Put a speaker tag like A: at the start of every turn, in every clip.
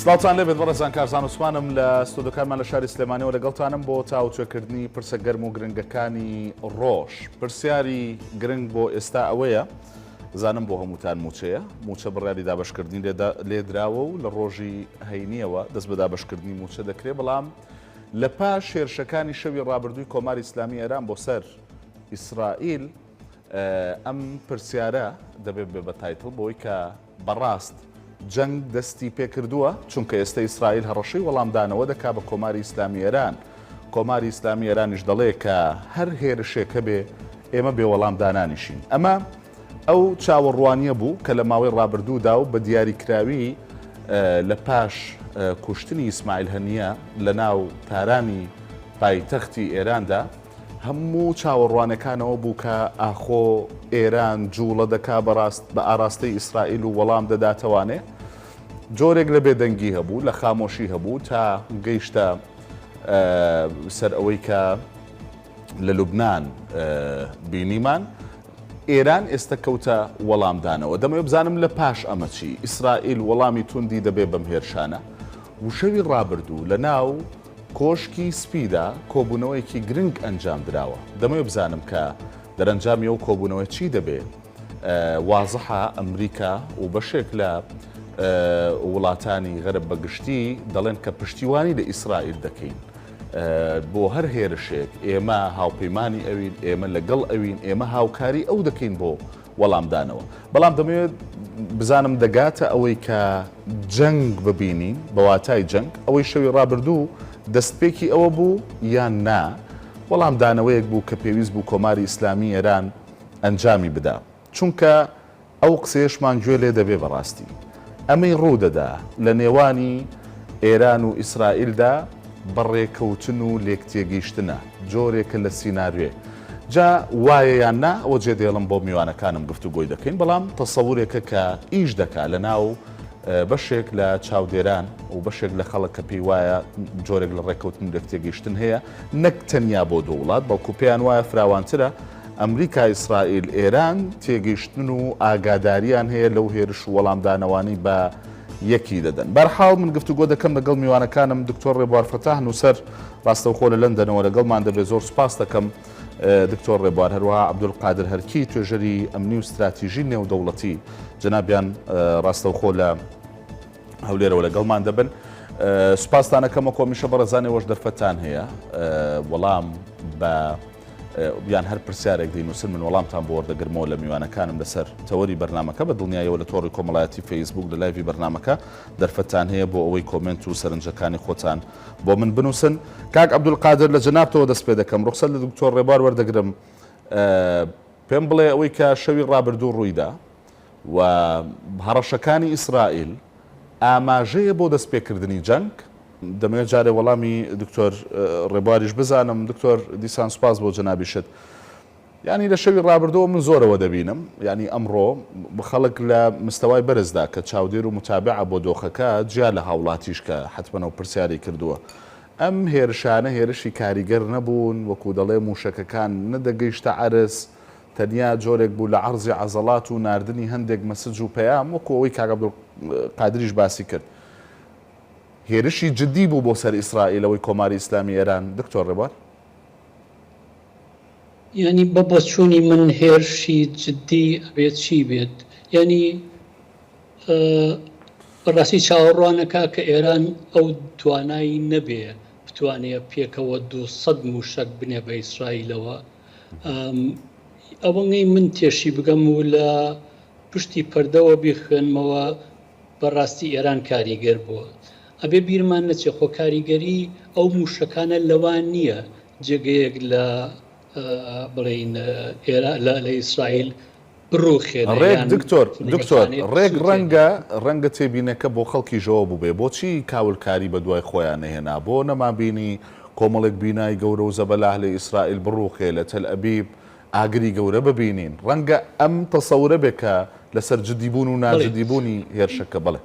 A: سڵاوتان لێبێت بەڕێزان کارزان عوسمانم لە ستۆدۆکانمان لە شاری سلێمانیەوە لەگەڵتانم بۆ تاوتوێکردنی پرسە گەرم و گرنگەکانی ڕۆژ پرسیاری گرنگ بۆ ئێستا ئەوەیە زانم بۆ هەمووتان موچەیە موچە بڕیاری دابشکردنی لێدراوە و لە ڕۆژی هەینیەوە دەست بە دابشکردنی موچە دەکرێت بەڵام لە پاش هێرشەکانی شەوی ڕابردووی کۆماری ئیسلامی ئێران بۆ سەر ئیسرائیل ئەم پرسیارە دەبێت بێ بە title بۆی کە بەڕاست جەنگ دەستی پێکردووە، چونکە ئێستە ئیسرائیل هەڕەشەی وەڵامدانەوە دەکا بە کۆماری ئیسلامی ئێران، کۆماری ئیسلامی ئێرانیش دەڵێ کە هەر هێرشێک هەبێ ئێمە بێ وەڵام دانانیشین. ئەمە ئەو چاوەڕوانییە بوو کە لە ماوەی ڕابردوودا و بە دیاریکراوی لە پاش کوشتنی ئیسماعیل هەنییە لە ناو تارانی پایتەختی ئێراندا، هەموو چاوەڕوانەکانەوە بوو کە ئاخۆ ئێران جووڵە دەکا بەڕاست بە ئاراستەی ئیسرائیل و وەڵام دەداتەوانێ. جۆرێک لە بێدەنگی هەبوو، لە خامۆشی هەبوو تا گەیشتە سەر ئەوەی کە لە لوبنان بینیمان. ئێران ئێستە کەوتە وەڵامدانەوە. دەمەوێت بزانم لە پاش ئەمە چی؟ ئیسرائیل وەڵامی توندی دەبێ بەم هێرشانە؟ و شەوی ڕابردوو لە ناو کۆشکی سپیدا کۆبوونەوەیەکی گرنگ ئەنجام دراوە. دەمەوێت بزانم کە دەرەنجامی ئەو کۆبوونەوە چی دەبێ؟ وازحە ئەمریکا و بەشێک لە وڵاتانی غەرب بە گشتی دەڵێن کە پشتیوانی لە ئیسرائیل دەکەین. بۆ هەر هێرشێک ئێمە هاوپەیمانی ئەوین، ئێمە لەگەڵ ئەوین، ئێمە هاوکاری ئەو دەکەین بۆ وەڵامدانەوە. بەڵام دەمەوێت بزانم دەگاتە ئەوەی کە جەنگ ببینین، بە واتای جەنگ، ئەوەی شەوی ڕابردوو دەستپێکی ئەوە بوو یان نا وەڵامدانەوەیەک بوو کە پێویست بوو کۆماری ئیسلامی ئێران ئەنجامی بدا. چونکە ئەو قسەیەشمان گوێ لێ دەبێ بەڕاستی ئەمەی ڕوو دەدا لە نێوانی ئێران و ئیسرائیلدا بە ڕێکەوتن و لێکتێگەیشتنە، جۆرێکە لە سیناریۆ. جا وایە یان نا ئەوە جێ دێڵم بۆ میوانەکانم گفتوگۆی دەکەین، بەڵام تەسەورێکە کە ئیش دەکا لە ناو بەشێک لە چاودێران و بەشێک لە خەڵک کە پێی وایە جۆرێک لە ڕێکەوتن و لێکتێگەیشتن هەیە نەک تەنیا بۆ دوو وڵات بەڵکو پێیان وایە فراوانترە ئەمریکا، ئیسرائیل، ئێران تێگەیشتن و ئاگاداریان هەیە لەو هێرش و وەڵامدانەوانەی بە یەکی دەدەن. بەرحاڵ من گفتوگۆ دەکەم لەگەڵ میوانەکانم دکتۆر ڕێبوار فەتاح نووسەر ڕاستەوخۆ لە لەندەنەوە لەگەڵمان دەبێت زۆر سوپاس دەکەم دکتۆر ڕێبوار هەروەها عەبدولقادر هەرکی توێژەری ئەمنی و ستراتیژی نێودەوڵەتی جەنابیان ڕاستەوخۆ لە هەولێرەوە لەگەڵمان دەبن. سوپاستان ئەکەم وەکو هەمیشە بەڕێزان ئێوەش دەرفەتتان هەیە وەڵام بە یان هەر پرسیارێک دەینووسن من وەڵامتان بۆ وەردەگرمەوە لە میوانەکانم لەسەر تەوەری بەرنامەکە بە دڵنیایەوە لە تۆڕی کۆمەڵایەتی فەیسبوک لە live ی بەرنامەکە دەرفەتتان هەیە بۆ ئەوەی comment و سەرنجەکانی خۆتان بۆ من بنووسن کاک عەبدولقادر لە جەنابتەوە دەست پێ دەکەم ڕوخسەت لە دکتۆر ڕێبوار وەردەگرم پێم بڵێ ئەوەی کە شەوی ڕابردوو ڕوویدا و هەڕەشەکانی ئیسرائیل ئاماژەیە بۆ دەستپێکردنی جەنگ؟ دەمەوێت جارێ وەڵامی دکتۆر ڕێبواریش بزانم. دکتۆر دیسان سوپاس بۆ جەنابیشت. یانی لە شەوی ڕابردووە من زۆرەوە دەبینم، یانی ئەمڕۆ خەڵک لە مستەوای بەرزدا کە چاودێر و متابعە بۆ دۆخەکە جیا لە هاوڵاتیش کە حەتمەن ئەو پرسیارەی کردووە ئەم هێرشانە هێرشی کاریگەر نەبوون وەکو دەڵێ موشەکەکان نەدەگەیشتە عەرز تەنیا جۆرێک بوو لە عەرزی عەزەڵات و ناردنی هەندێک message و پەیام وەکو ئەوەی کاک عەبدولقادریش باسی کرد هێرشی جدی بوو بۆ سەر ئیسرائیل ئەوەی کۆماری ئیسلامی ئێران دکتۆر ڕێبوار.
B: یانی بە بۆچوونی من هێرشی جدی ئەبێ چی بێت؟ یانی بەڕاستی چاوەڕوانەکا کە ئێران ئەو توانای نەبێ بتوانێ پێکەوە 200 موشەک بنێ بە ئیسرائیلەوە ئەوەنەی من تێشی بگەم و لە پشتی پەردەوە بیخوێنمەوە بەڕاستی ئێران کاریگەر بووە. ئەبێ بیرمان نەچێ خۆ کاریگەری ئەو مووشەکانە لەوە نییە جێگەیەک لە بڵێین ئێرا لە ئیسرائیل بڕوخێنێ
A: ڕێک
B: یان
A: دکتۆر دکتۆر
B: فڕۆکەخانەیەک
A: ڕێک
B: بسووتێنێ.
A: ڕەنگە ڕەنگە تێبینەکە بۆ خەڵکیشەوە بووبێ بۆچی کاولکاری بە دوای خۆیان نەهێنا بۆ نەمانبینی کۆمەڵێک بینای گەورە و زەبەلاح لە ئیسرائیل بڕوخێ لە تەل ئەبیب ئاگری گەورە ببینین ڕەنگە ئەم تەسەورە بێ کە لەسەر جدی بوون و
B: بەڵێ.
A: ناجدی بوونی هێرشەکە بەڵێ.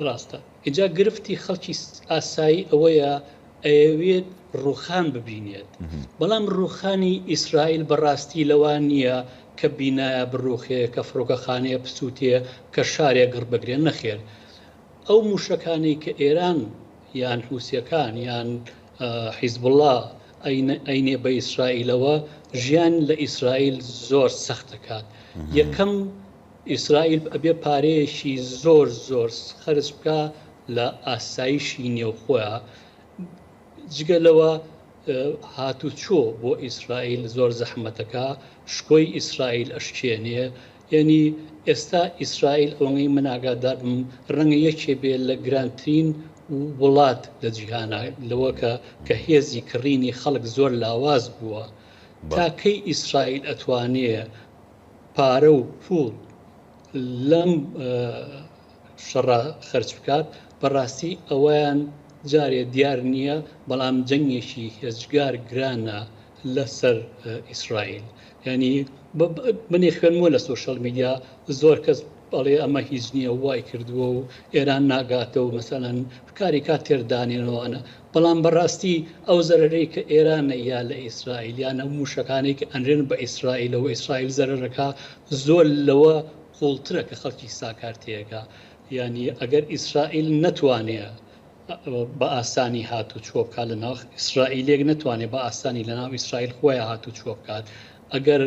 B: ڕاستە. ئینجا گرفتی خەڵکی ئاسایی ئەوەیە ئەیەوێت ڕووخان ببینێت، بەڵام ڕووخانی ئیسرائیل بەڕاستی لەوە نییە کە بینایە بڕووخێ، کە فڕۆکەخانەیە بسووتێ، کە شارێ گڕ بگرێ، نەخێر. ئەو موشەکانەی کە ئێران یان حوسیەکان یان حیزبوڵا ئەینێ بە ئیسرائیلەوە ژیان لە ئیسرائیل زۆر سەخت دەکات. یەکەم ئیسرائیل ئەبێ پارەیەکی زۆر زۆر خەرج بکا لە ئاسایشی نێوخۆیا. جگە لەوە هاتوچۆ بۆ ئیسرائیل زۆر زەحمەتەکا، شکۆی ئیسرائیل ئەشکێنێ. یەنی ئێستا ئیسرائیل ئەوەنەی من ئاگادار بم ڕەنگە یەکێ بێ لە گرانترین وڵات لە جیهانا لەوە کە کە هێزی کڕینی خەڵک زۆر لاواز بووە. تا کەی ئیسرائیل ئەتوانێ پارە و پوڵ لەم شەڕە خەرج بکات، بەڕاستی ئەوەیان جارێ دیار نییە، بەڵام جەنگێکی هێجگار گرانە لەسەر ئیسرائیل. یانی منی خوێنمەوە لە سۆشیال میدیا زۆر کەس ئەڵێ ئەمە هیچ نییە وای کردووە و ئێران ناگاتەوە مەسەلەن کاریکاتێر دانێنەوەوانە، بەڵام بەڕاستی ئەو زەرەرەی کە ئێرانە یا لە ئیسرائیل یان ئەو مووشەکانەی کە ئەنرێن بە ئیسرائیلەوە ئیسرائیل زەرەرەکا زۆر لەوە قوڵترە کە خەڵکی ساکار تێگا. یانی ئەگەر ئیسرائیل نەتوانێ بە ئاسانی هاتوچۆ بکات لە ناو ئیسرائیلێک نەتوانێت بە ئاسانی لە ناو ئیسرائیل خۆیان هاتوچۆ بکات ئەگەر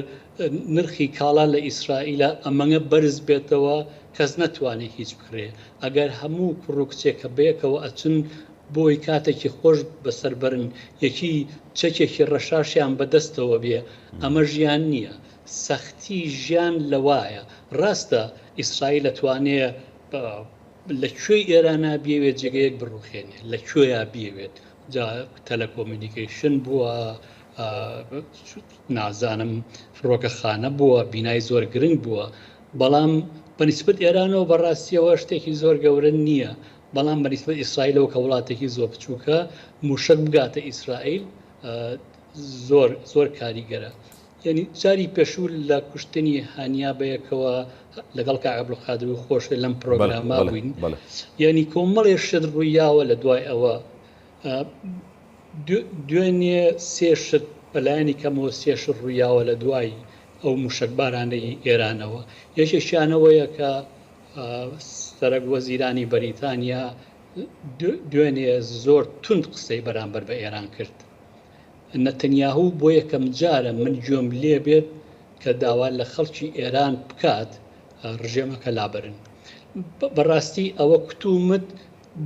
B: نرخی کاڵا لە ئیسرائیلە ئەمەنگە بەرز بێتەوە کەس نەتوانێت هیچ بکڕێ ئەگەر هەموو کوڕ و کچێک کە بەیەکەوە ئەچن بۆی کاتێکی خۆش بەسەر بەرن یەکی چەکێکی ڕەشاشیان بەدەستەوە بێ ئەمە ژیان نییە سەختی ژیان لەوایە ڕاستە ئیسرائیل ئەتوانێ لە کوێی ئێرانا بیەوێت جێگەیەک بڕوخێنێ لە کوێیا بیەوێت جا telecommunication بووە نازانم فڕۆکەخانە بووە بینای زۆر گرنگ بووە بەڵام بەنیسبەت ئێرانەوە بەڕاستیەوە شتێکی زۆر گەورە نییە بەڵام بەنیسبەت ئیسرائیلەوە کە وڵاتێکی زۆر بچووکە موشک بگاتە ئیسرائیل زۆر زۆر کاریگەرە یانی جاری پێشوو لە کوشتنی هانیا بەیەکەوە لەگەڵ کاک عەبدولقادر و خۆش لەم پرۆگرامە بووین یعنی کۆمەڵێ شت ڕوویاوە لە دوای ئەوە دوێنێ سێ شت بەلایەنی کەمەوە سێ شت ڕوویاوە لە دوای ئەو موشەکبارانەی ئێرانەوە یەکێکیانەوەیە کە سەرەک وەزیرانی بەریتانیا دوێنێ زۆر توند قسەی بەرامبەر بە ئێران کرد نەتەنیاهو بۆ یەکەمجارە من گوێم لێ بێت کە داوا لە خەڵکی ئێران بکات ڕژێمەکە لابەرن. بەڕاستی ئەوە کتومت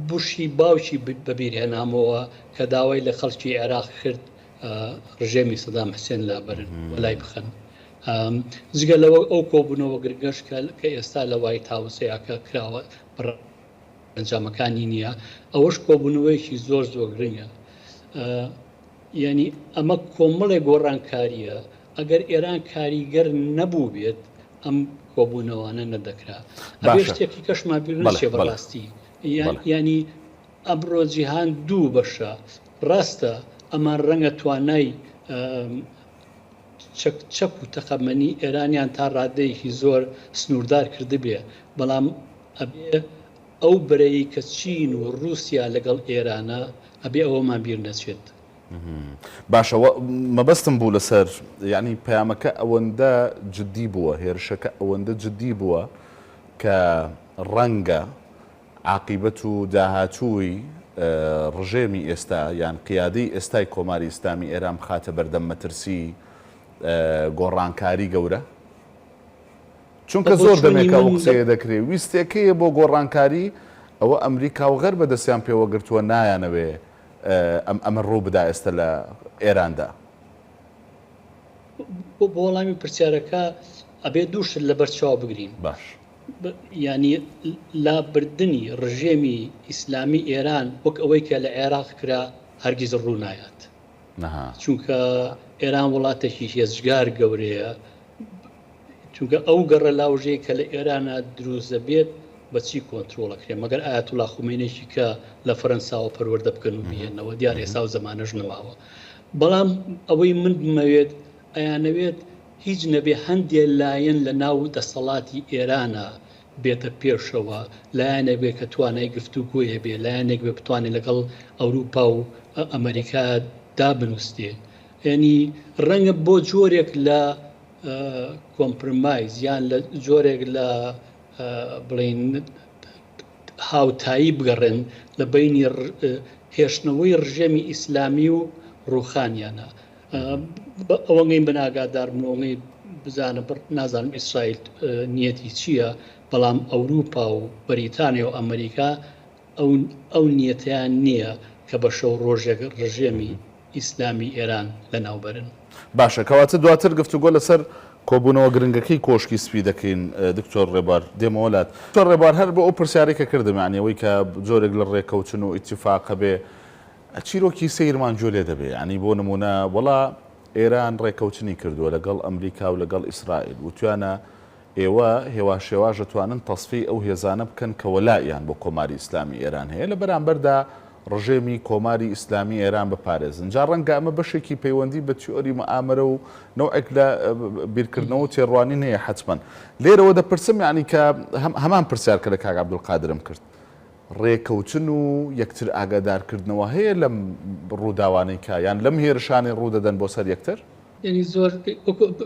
B: بوشی باوکی بەبیرهێنامەوە کە داوای لە خەڵکی عێراق کرد ڕژێمی سەدام حسێن لابەرن و لای بخەن. جگە لەوە ئەو کۆبوونەوە گرنگەش کە ئێستا لە وایت هاوسەیە کە کراوە ئەنجامەکانی نییە ئەوەش کۆبوونەوەیەکی زۆر زۆر گرنگە یعنی ئەمە کۆمەڵێ گۆڕانکاریە ئەگەر ئێران کاریگەر نەبوو بێت ئەم کۆبوونەوانە نەدەکرا ئەبێ شتێکی کەشمان بیر نەچێ بەڕاستی ینی ئەمڕۆ جیهان دوو بەشە ڕاستە ئەمان ڕەنگە توانای چەک چەک و تەقەمەنی ئێرانیان تا ڕادەیەکی زۆر سنووردار کردبێ بەڵام ئەبێ ئەو بەرەی کە چین و ڕووسیا لەگەڵ ئێرانە ئەبێ ئەوەمان بیر نەچێت.
A: باشە مەبەستم بوو لەسەر یانی پەیامەکە ئەوەندە جدی بووە هێرشەکە ئەوەندە جدی بووە کە ڕەنگە عاقیبەت و داهاتووی ڕژێمی ئێستا یان قیادەی ئێستای کۆماری ئیسلامی ئێران بخاتە بەردەم مەترسی گۆڕانکاری گەورە؟ چونکە زۆر دەمێکە ئەو قسەیە دەکرێ ویستێکەیە بۆ گۆڕانکاری ئەوە ئەمریکا و غەربە دەستیان پێوە گرتووە نایانەوێ ئەم ئەمە ڕوو بدا ئێستا لە ئێراندا.
B: بۆ وەڵامی پرسیارەکە ئەبێ دوو شت لەبەر چاو بگرین.
A: باش.
B: یانی لابردنی ڕژێمی ئیسلامی ئێران وەک ئەوەی کە لە عێراق کرا هەرگیز ڕوو نایات. چونکە ئێران وڵاتێکی هێجگار گەورەیە چونکە ئەو گەڕەلاوژەی کە لە ئێرانە دروست دەبێت بە چی کۆنترۆڵ ئەکرێ مەگەر ئایەتوڵا خومەینێکی کە لە فەرەنساوە پەروەردە بکەن و بیهێنەوە دیار ئێستا و زەمانەش نەماوە بەڵام ئەوەی من بمەوێت ئەیانەوێت هیچ نەبێ هەندێ لایەن لە ناو دەسەڵاتی ئێرانە بێتە پێشەوە لایەنێک بێ کە توانای گفتوگۆی هەبێ لایەنێک بێ بتوانێت لەگەڵ ئەوروپا و ئەمریکا دابنووسێ یعنی ڕەنگە بۆ جۆرێک لە compromise یان لە جۆرێک لە بڵین. هاوتایی بگەڕێن لە بەینی هێشتنەوەی ڕژێمی ئیسلامی و ڕووخانیانە. ئەوەنگەی من ئاگادارم و ئەوەنگەی بزانم نازانم ئیسرائیل نیەتی چییە، بەڵام ئەوروپا و بەریتانیا و ئەمریکا ئەو نیەتەیان نییە کە بە شەو ڕۆژێک ڕژێمی ئیسلامی ئێران لەناو بەرن.
A: باشە کەواتە دواتر گفتوگۆ لەسەر کۆبوونەوە گرنگەکەی کۆشکی سپی دەکەین دکتۆر ڕێبوار دێمەوە لات. دکتۆر ڕێبوار هەر بۆ ئەو پرسیارەی کە کردم یانی ئەوەی کە جۆرێک لە ڕێکەوتن و ئیتیفاق هەبێ چیرۆکی سەیرمان گوێ لێ دەبێ یانی بۆ نموونە وەڵا ئێران ڕێکەوتنی کردووە لەگەڵ ئەمریکا و لەگەڵ ئیسرائیل وتویانە ئێوە هێواش هێواش ئەتوانن تەسفیەی ئەو هێزانە بکەن کە وەلائیان بۆ کۆماری ئیسلامی ئێران هەیە، لە بەرامبەردا ڕژێمی کۆماری ئیسلامی ئێران بپارێزن. جا ڕەنگە ئەمە بەشێکی پەیوەندی بە تیۆری موئامەرە و نەوعێک لە بیرکردنەوە و تێڕوانین هەیە حەتمەن. لێرەوە دەپرسم یانی کە هەمان پرسیار کە لە کاک عەبدولقادرم کرد، ڕێکەوتن و یەکتر ئاگادارکردنەوە هەیە لەم ڕووداوانەی کە یان لەم هێرشانەی ڕوودەدەن بۆ سەر یەکتر؟
B: یانی زۆر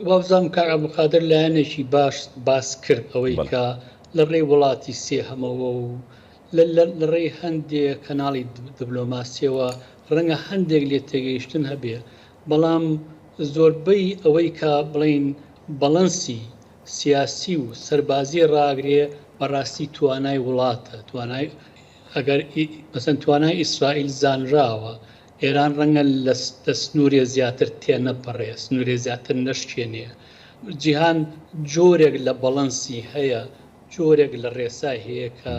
B: وابزانم کاک عەبدولقادر لایەنێکی باش باس کرد ئەوەی کە لە ڕێی وڵاتی سێهەمەوە و لە ڕێی هەندێ کەناڵی دبلۆماسیەوە ڕەنگە هەندێک لێ تێگەیشتن هەبێ بەڵام زۆربەی ئەوەی کە بڵین بەڵەنسی سیاسی و سەربازی ڕاگرێ بەڕاستی توانای وڵاتە توانای ئەگەر مەسەن توانای ئیسرائیل زانراوە ئێران ڕەنگە لە سنوورێ زیاتر تێنەپەڕێ، سنوورێ زیاتر نەشکێنێ. جیهان جۆرێک لە بەڵەنسی هەیە، جۆرێک لە ڕێسای هەیە کە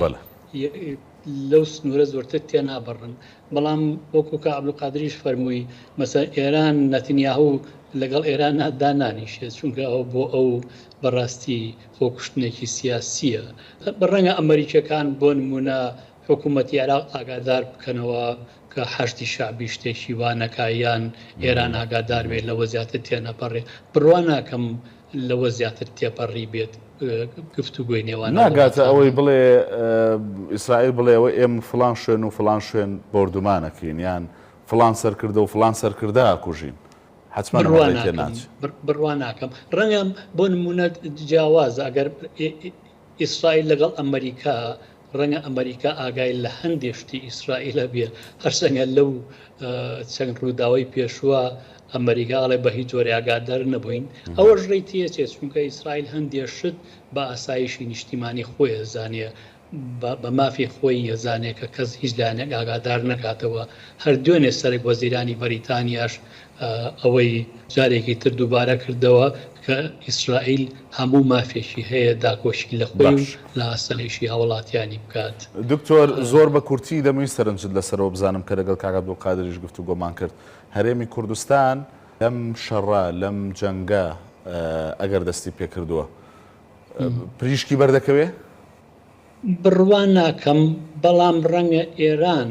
B: لەو سنوورە زۆرتر تێنابڕن. بەڵام وەکوو کاک عەبدولقادریش فەرمووی، مەسەلەن ئێران، نەتنیاهوو لەگەڵ ئێران دانانیشێ، چونکە ئەوە بۆ ئەو بەڕاستی خۆکوشتنێکی سیاسییە. ڕەنگە ئەمەریکییەکان بۆ نموونە حکوومەتی عێراق ئاگادار بکەنەوە کە حەشدی شەعبی شتێکی وا نەکا یان ئێران ئاگادار بێت لەوە زیاتر تێنەپەڕێ. بڕوا ناکەم لەوە زیاتر تێپەڕی بێت گفتوگۆی نێوان ئەو
A: ناگاتە
B: وڵاتانە.
A: ئەوەی بڵێ ئیسرائیل بڵێ ئەوە ئێمە فڵان شوێن و فڵان شوێن بۆردومان ئەکەین یان فڵان سەرکردە و فڵان سەرکردە ئەکوژین. حەتمەن ئەمە
B: بڕوا
A: ڕێی تێ
B: ناکەم
A: ناچێ.
B: بڕوا ناکەم. ڕەنگە بۆ نموونە جیاوازە ئەگەر ئیسرائیل لەگەڵ ئەمەریکا، ڕەنگە ئەمەریکا ئاگای لە هەندێ شتی ئیسرائیل هەبێ، هەرچەندە لەو چەند ڕووداوەی پێشووە ئەمەریکا ئەڵێ بە هیچ جۆرێ ئاگادار نەبووین، ئەوەش ڕێی تێچێت، چونکە ئیسرائیل هەندێ شت بە ئاسایشی نیشتیمانی خۆی ئەزانێ، بە مافی خۆی ئەزانێ کە کەس هیچ لایەنێک ئاگادار نەکاتەوە، هەر دوێنێ سەرەک وەزیرانی بەریتانیاش ئەوەی جارێکی تر دووبارە کردەوە کە ئیسرائیل هەموو مافێکی هەیە داکۆکی لە خۆی و
A: باش.
B: لە ئاسایشی هاوڵاتیانی بکات.
A: دکتۆر زۆر بە کورتی دەمەویست سەرنجت لەسەرەوە بزانم کە لەگەڵ کاک عەبدولقادریش گفتوگۆمان کرد هەرێمی کوردستان لەم شەڕە لەم جەنگە ئەگەر دەستی پێکردووە پریشکی بەردەکەوێ؟
B: بڕوا ناکەم، بەڵام ڕەنگە ئێران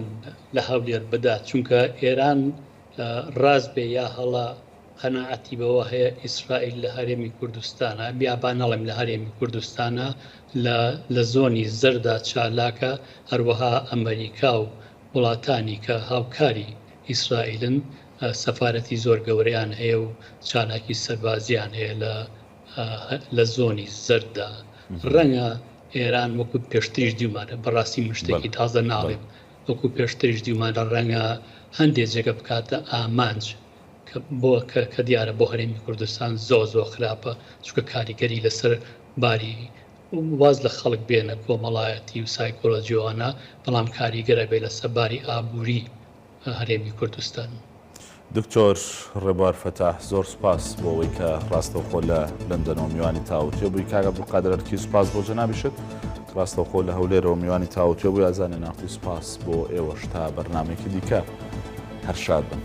B: لە هەولێر بدات، چونکە ئێران ڕاست بێ یا هەڵە قەناعەتی بەوە هەیە ئیسرائیل لە هەرێمی کوردستانە، یا با نەڵێم لە هەرێمی کوردستانە، لە لە زۆنی زەردا چالاکە، هەروەها ئەمەریکا و وڵاتانی کە هاوکاری ئیسرائیلن سەفارەتی زۆر گەورەیان هەیە و چالاکی سەربازیان هەیە لە لە زۆنی زەرددا. ڕەنگە ئێران وەکو پێشتریش دیومانە، بەڕاستی من شتێکی تازە ناڵێم، وەکو پێشتریش دیومانە ڕەنگە هەندێ جێگە بکاتە ئامانج کە بۆ کە دیارە بۆ هەرێمی کوردستان زۆر زۆر خراپە، چونکە کاریگەری لەسەر باری واز لە خەڵک بێنە کۆمەڵایەتی و سایکۆلۆجیەوانە، بەڵام کاریگەرە بێ لەسەر باری ئابووری هەرێمی کوردستان.
A: دکتۆر ڕێبوار فەتاح زۆر سوپاس بۆ ئەوەی کە ڕاستەوخۆ لە لەندەنەوە میوانی تاوتوێ بووی. کاک عەبدولقادر ئەرکی سوپاس بۆ جەنابیشت ڕاستەوخۆ لە هەولێرەوە میوانی تاوتوێ بووی. ئازانێ ناقی سوپاس بۆ ئێوەش تا بەرنامەیەکی دیکە هەر شاد بن.